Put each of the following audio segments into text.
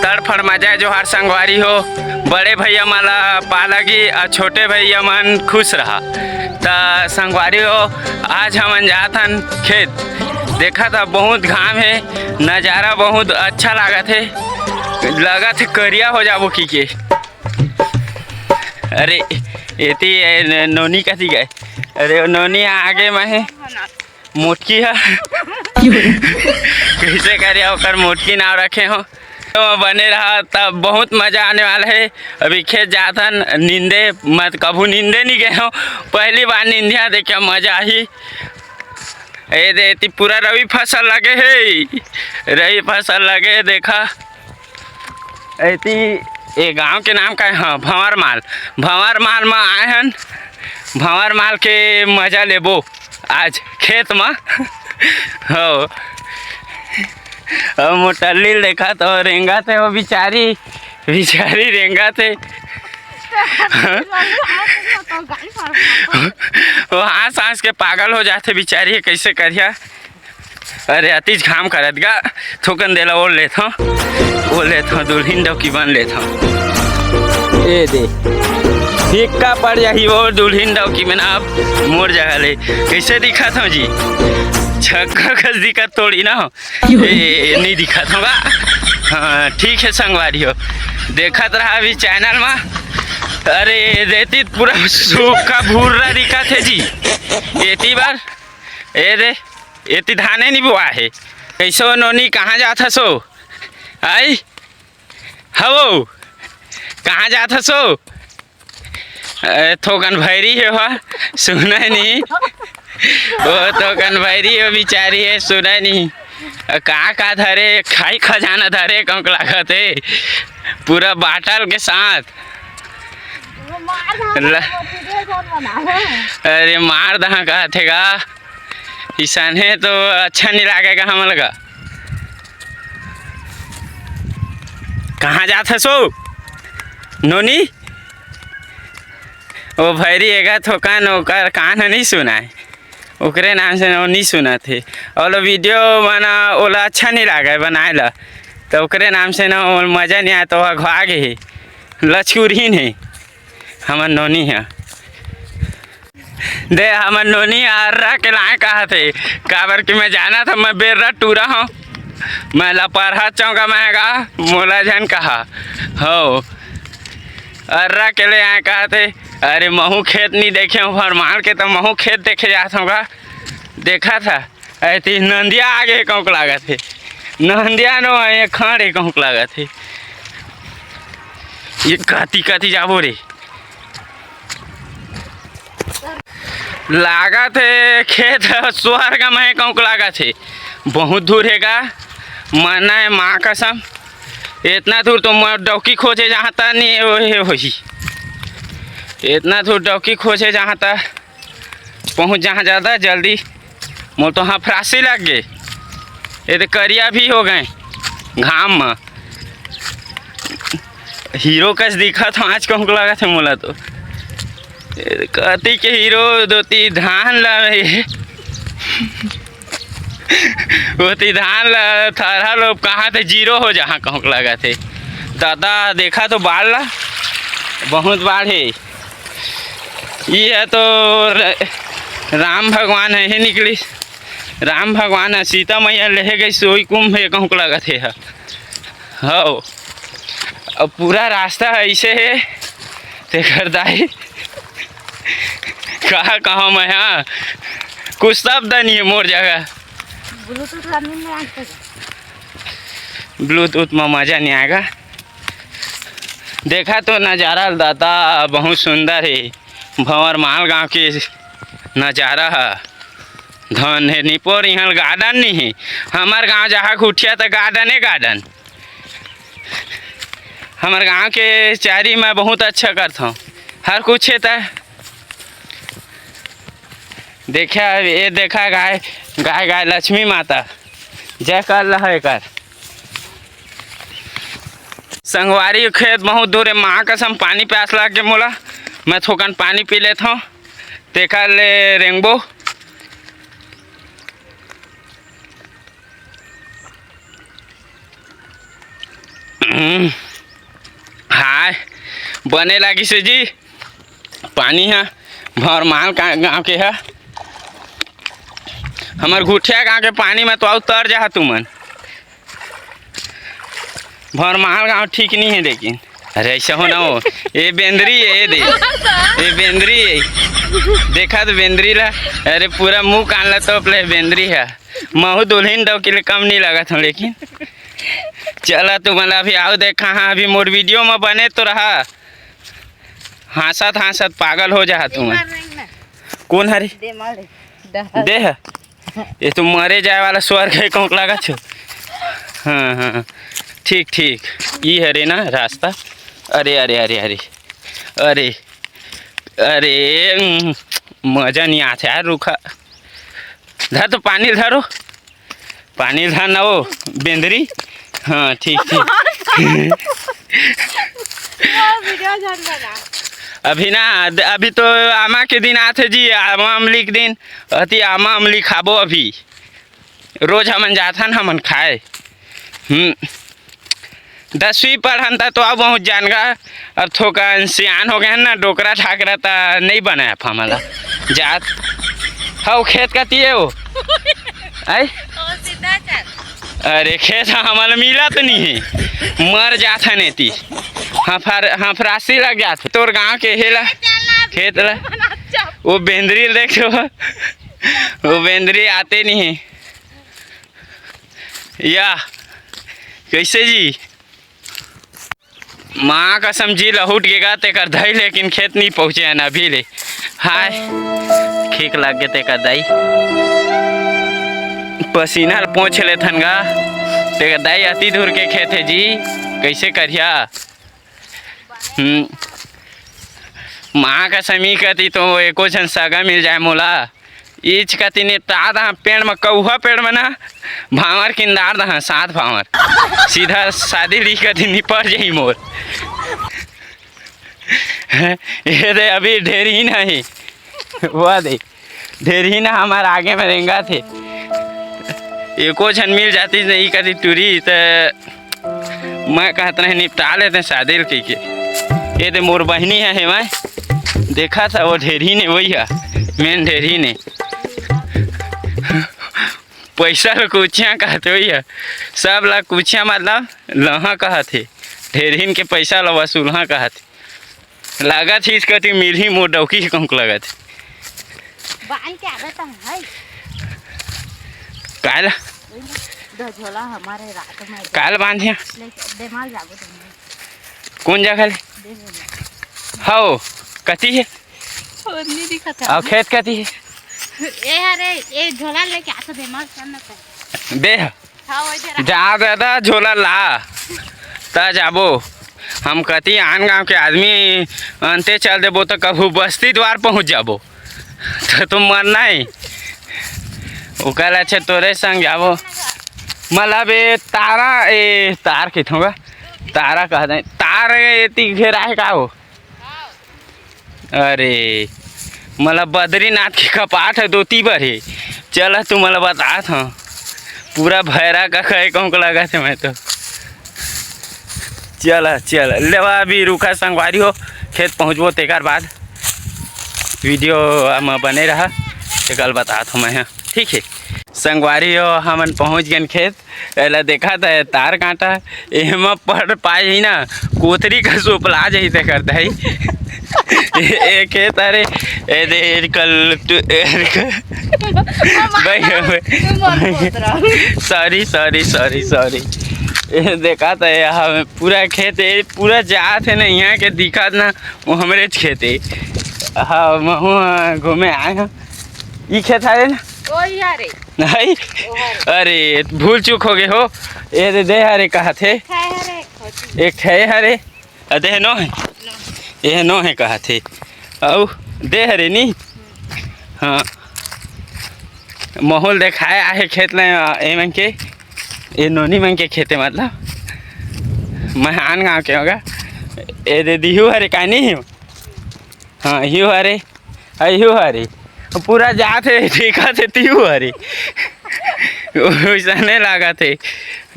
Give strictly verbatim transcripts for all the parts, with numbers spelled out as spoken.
तड़फड़ मजा जोहार संगवारी हो, बड़े भैया मन ला पालगी अउ छोटे भैया मन खुश रहा। त संगवारी हो, आज हमन जात हन खेत। देखा था बहुत घाम हे, नजारा बहुत अच्छा लागत हे, लगत हे करिया हो जाबो की के। अरे एती ए, न-, नोनी कथी गए? अरे ओ नोनी आगे में हे। मोटकी ह। कइसे करे ओकर मोटकी नाव रखे हो। तो बने रहा, तब बहुत मजा आने वाला है। अभी खेत जाथन नींदे, मैं तो कभू नींदे नहीं गए हो, पहली बार नींदिया, देखिए मजा ही। ए दे, एती पूरा रवि फसल लगे है, रवि फसल लगे, देखा। एती ए गांव के नाम का है? हाँ, भंवर माल। भंवर माल में आए हन, भंवर माल के मजा लेबो आज खेत में। हो, अब मोटल्ली देखा तो रेंगा थे वो बिचारी, बिचारी रेंगा थे। वो हंस हंस के पागल हो जाते बिचारी, कैसे करिया। अरे अतिज घाम करत गा, थोकन देला ओढ़ लेथव, ओढ़ लेथव, दुल्हिन डौकी बन लेथव। ए दे, फिक्का पड़ जाही वो दुल्हिन डौकी में ना, अब मोर जगह ले। कैसे दिखत हव जी? छक्का कस दिखत थोड़ी ना हो। ए, ए, नहीं दिखत हव गा। हाँ, ठीक है संगवारी हो, देखत रहा अभी चैनल में। अरे देती पूरा सूखा भूरा दिखत है जी। एती बार ए दे, एती धाने नहीं बुआ है। कैसो नोनी, कहाँ जात हसो? आई, हवो, कहाँ जात हसो? ए, थोकन भैरी हे हो, सुने नहीं। वो थोकन भैरी हे, बिचारी हे, सुने नहीं। अ, का का धरे, खाई खजाना धरे, कहूँ लागत हे, पूरा बाटल के साथ। वो मार धान ल- वो वीडियो कौन बनावे? अरे मार दहा कहत हे गा, इसन हे तो अच्छा नहीं लागेगा हमन ला। कहाँ जात हसो नोनी? ओ भैरी एगा थोकन ओकर कान ह नहीं सुनाय, ओकरे नाम से न ओ नहीं सुनत हे। और वीडियो बना ओला अच्छा नहीं लागे बनाए ला, तो ओकरे नाम से न ओ मजा नहीं आए, तो ओ घा गे हे, लचकुरहीन हे हमर नोनी ह। दे, हमर नोनी अर्रा के लाए कहा थे, काबर कि मैं जाना था, मैं बेर्रा टूरा हूँ, मैं लपरहा चौका महंगा, मोला झन कहा हो, अर्रा के ले आए कहा थे। अरे महू खेत नहीं देखे हूँ, भरमाल के तो महू खेत देखे जात हूँ का, देखा था। ऐती नंदिया आगे कहूँ लागत हे, नंदिया नो ये खाड़े कहूँ लागत हे। ये काती काती जाबो रे। लागत हे खेत ह स्वर्ग में कहूँ लागत हे। बहुत दूर हे गा, मरना हे माँ कसम। इतना दूर तो मैं डौकी खोजे जहाँ तक नहीं वो हे होही। इतना दूर डौकी खोजे जहाँ तक पहुँच जहाँ ज़्यादा जल्दी। मोर तो हाँ फरासी लग गए, ये तो करिया भी हो गए घाम में। हीरो कस दिखत हूँ आज कहूँ लागत हे मोला तो। ये कति के हीरो दोती धान ला, ओती धान ला थरहा लोग कहाँ थे जीरो हो जहाँ कहूँ लागत हे। दादा देखा तो बाढ़ ला, बहुत बाढ़ हे। ये है तो र-, राम भगवान है, हे निकली। राम भगवान ह सीता मैया लेहे गइस, ओही कुंभ हे कहूँ लागत हे ह। हव, अब पूरा रास्ता ह अइसे हे, तेकर दाई कहा कहा मैं, हाँ, कुछ शब्द नहीं है मोर जगह। ब्लूटूथ ला नहीं आए। ब्लूटूथ में मजा नहीं आएगा। देखा तो नज़ारा दादा बहुत सुंदर हे, भंवर माल गांव के नज़ारा ह। धन हे निपोर, इहाँ गार्डन नहीं हे। हमार गांव जहाँ उठिया त गार्डन हे गार्डन। हमार गांव के चारी मैं बहुत अच्छा करता हूँ, हर कुछ हे त। देखा ये देखा गाय, गाय गाय लक्ष्मी माता जय कर रहा है कर। संगवारी खेत बहुत दूर है, माँ कसम पानी प्यास लग गए मोला, मैं थोकन पानी पी लेता हूँ, तेकर ले रेंगबो। हम्म, हाय, बने लागिस हे जी पानी ह। भौरमाल का गाँव के ह, हमर घुटिया गाँव के पानी में तो अउ तर जाहा तुमन। भौरमाल गाँव ठीक नहीं है लेकिन। अरे ऐसा हो ना हो, ये बेंदरी है, ये दे, ये बेंदरी है। देखा तो बेंदरी ला, अरे पूरा मुंह कान ला तोप ले बेंदरी है। महू दुल्हन डौकी ले कम नहीं लगत हो लेकिन। चला तुमन अभी आओ देखा, हाँ अभी मोर वीडियो में बने तो रहा। हाँसत हाँसत पागल हो जाहा तुमन। मार नहीं ना। कौन हरी? दे मार दे। दे ह। ये तो मरे जाए वाला स्वर्ग है, कौन लगा छो? हाँ, हाँ, ठीक, ठीक, ई हरे ना रास्ता। अरे, अरे, अरे, अरे, अरे, अरे, उम, मजा नहीं आथे यार, रुखा। धर तो पानी धरो, पानी धर ना वो बेंदरी। हाँ, ठीक, ठीक। वो वीडियो जान बना। अभी ना, अभी तो आमा के दिन आथे जी, आमा अमली के दिन। अति आमा अमली खाबो अभी। रोज हमन जाथन, हमन खाए। हम्म। दसवीं पढ़न त तो अब बहुत जान गा, अब थोकन सियान हो गए ना, डोकरा ठाकरा त नहीं बने अब हमला। जात हव खेत कती है वो। आई? ओ, सीधा चल। अरे खेत हमला मिलत नहीं है, मर जात है नेती। हाँ फर-, हाँ फरासी लग जात है। तोर गाँव के हेला, खेत ला। वो बेंदरी ल देख लो, वो बेंदरी आते नहीं है। या, कैसे जी? माँ कसम जी लहुट गे गा, तेकर धई लेकिन खेत नहीं पहुँचे हन अभी ले। हाय, खीक लग गे तेकर दाई। पसीना ल पोंछ लेथन गा, तेकर दाई अति दूर के खेत है जी, कैसे करिया? हम्म, माँ कसम ई कती तो एको झन सगा मिल जाए मोला। इच कति निपटा दहा पेड़ म, कौहा पेड़ म ना, भांवर किंदार दहा, सात भांवर। सीधा शादी ली कति निपट जाही मोर। ये दे अभी ढेरही नहीं, वो दे ढेरही ना हमार आगे में रेंगा थे। एको झन मिल जाती नहीं कति टूरी त मैं कहत रहे निपटा लेते शादी ल कहिके। ये दे मोर बहिनी है, है मैं देखा था वो ढेरही ने, वही है मेन ढेरही ने। पैसा ल कुछिया कहते वही है, सब ला कुछिया मतलब लहा कहत हे, ढेरहीन के पैसा ला वसूलहा कहत हे। लागत ही इसका ती मिलही मोर डौकी के कहूँ लागत हे। बांध के आवे त है। काल दो झोला हमारे रात में काल बांधिया। ले, देमाल जाबो तुम। कौन जगह ले? दे दे। हव, कती है? और नहीं दिखत है। अउ खेत कती है? ए हरे, ए झोला लेके आतो देमाल करना तो। दे। हाँ, वही दे रहा। जा दादा, झोला ला, त जाबो। हम कती आन गांव के आदमी अंते चल देबो त कहू बस्ती द्वार पहुंच जाबो। त तुम मरना ही। ओकर अच्छा तोरे संग जाबो। मतलब ए तारा, ए तार के थोगा। तारा कह दे। तार एती घेरा है का हो? अरे, मतलब बद्रीनाथ के कपाट है दोती बर हे। चला तू मला बतात हव। पूरा भैरा का कहे कहूँ के लगत हे मैं तो। चला, चला, लेवा अभी रुखा संगवारी हो, खेत पहुँचबो तेकर बाद वीडियो म बने रहा, तेकर बतात हव मैं ह, ठीक है। संगवारी हो, हमन पहुँच गेन खेत। एला देखा था, तार कांटा, एमा पड़ पाए ही ना, कोतरी का सुपला जाही ते करता है। ए, ए, खेत, अरे, ए, दे, ए, कल, तू, ए, भाई, sorry, sorry, sorry, sorry। ए, देखा था, यहाँ में पूरा खेत, ए, पूरा जात है ना, यहाँ के दिखत ना, वो हमरे खेत है। हाँ, महू, हाँ, घूमे आए हैं। ई खेत हरे ना? ओही हरे। नहीं? ओहर। अरे, भूल चूक हो गए हो। ए दे, दे हरे कहा थे। है हरे, खोजी। एक है हरे। अ, दे नो है? नो। ये नो है कहा थे। अउ, दे हरे नी? हाँ। माहौल देखाए आहे खेत ले, अ, ए मन के, ए नोनी मन के खेते मतलब। मैं आन गाँव के होगा। ए दे दिहू हरे का नहीं हो? हाँ, इहू हरे, इहू हरे। पूरा जात हे, देखत हे, तिहू हरे। वैसने लागत हे।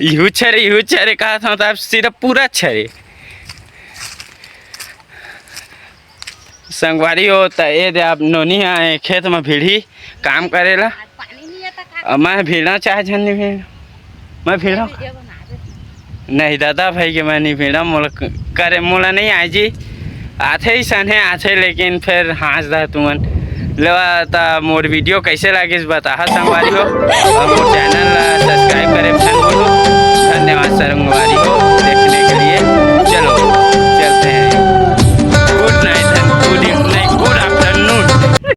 इहू छरे, इहू छरे कहत हँव, त अब सीधा पूरा छरे। संगवारी हो, त ए दे आप नोनी ह खेत म भिड़ही काम करे ला। अब मैं भिड़ा चाहे झन नहीं भिड़ा, मैं भिड़ा। नहीं दादा भाई के मैं नहीं भिड़ा, मोला क-, करे मोला नहीं आए जी। आथे ही सने आथे, लेकिन फिर हाँस दा तुमन। लेवा त मोर वीडियो कैसे लागिस बताहा संगवारी हो, और मोर चैनल ला सब्सक्राइब करे।